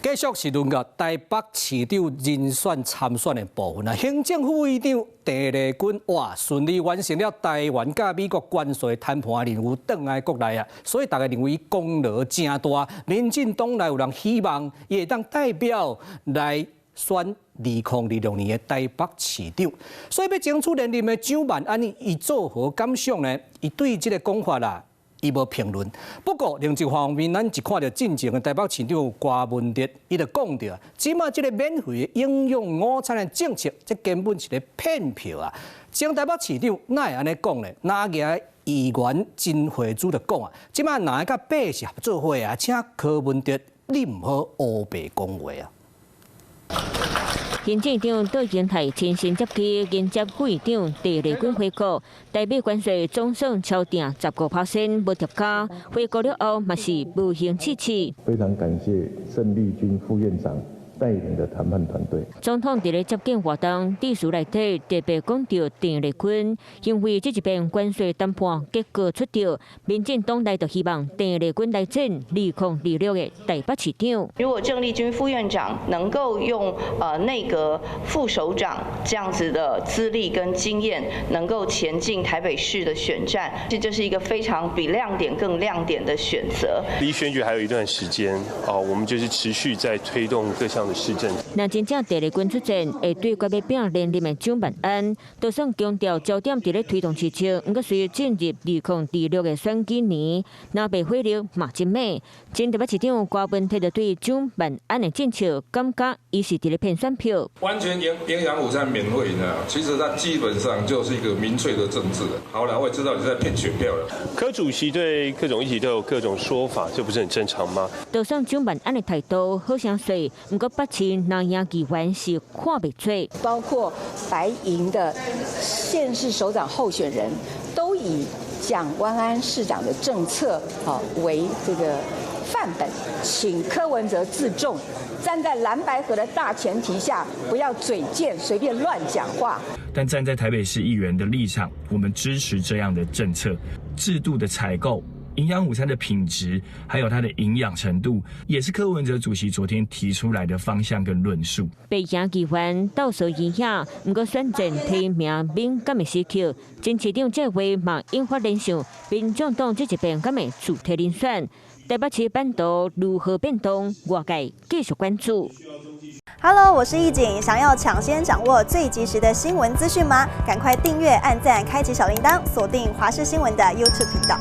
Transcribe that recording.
繼續是輪到台北市長人選參選的部分啊。行政副院長鄭麗君哇，順利完成了台灣佮美國關稅談判任務，轉來國內啊，所以大家認為功勞誠大。民進黨內有人希望伊會當代表來選2026年的台北市長，所以欲爭取連任的蔣萬安伊做何感想呢？伊對這个講法啦，伊無評論。不過另一方面，咱一看著進前的台北市長柯文哲，伊就講著，這馬這个免費營養午餐的政策，這根本是咧騙票啊！前台北市長哪會按呢講呢？哪個議員陳慧珠就講啊，這馬若會佮百姓做伙啊，請柯文哲你毋好烏白講話啊！行政長卓榮泰親身接機迎接副院長鄭麗君回國，台美關稅總算敲定15%無疊加，回國了後嘛是無形刺刺。非常感謝鄭麗君副院長帶領的談判團隊。總統佇咧接見活動致辭內底特別講著鄭麗君，因為這一遍關稅談判結果出著，民進黨內就希望鄭麗君來選2026的台北市長。如果鄭麗君副院長能夠用內閣副首長這樣子的資歷跟經驗，能夠前進台北市的選戰，這就是一個非常比亮點更亮點的選擇。離選舉還有一段時間，哦，我們就是持續在推動各項的市政。若真正鄭麗君出戰，會對決欲拼連任的蔣萬安，就算強調焦點佇咧推動市政，毋過隨進入2026的選舉年，藍白火力嘛真猛。前台北市長柯文哲就對蔣萬安的政策，感覺伊是佇咧騙選票。完全營養午餐免費呢，其實它基本上就是一個民粹的政治。好了，我也知道你在騙選票了。柯主席對各種議題都有各種說法，這不是很正常嗎？就算蔣萬安的態度好相說，毋過北市藍營議員是看袂出。包括白營的縣市首長候選人，都以蔣萬安市長的政策啊為這個範本，請柯文哲自重，站在藍白合的大前提下，不要嘴賤，隨便亂講話。但站在台北市議員的立場，我們支持這樣的政策制度的採購。營養午餐的品質，還有它的營養程度，也是柯文哲主席昨天提出來的方向跟論述。白營議員鬥相影響，毋過選戰提名敏感的時刻，前市長這話嘛引發聯想，民眾黨這一邊敢會主推人選，台北市版圖如何變動，外界繼續關注。 Hello，我是易景，想要搶先掌握最及時的新聞資訊嗎？趕快訂閱、按讚、開啟小鈴鐺，鎖定華視新聞的 YouTube 頻道。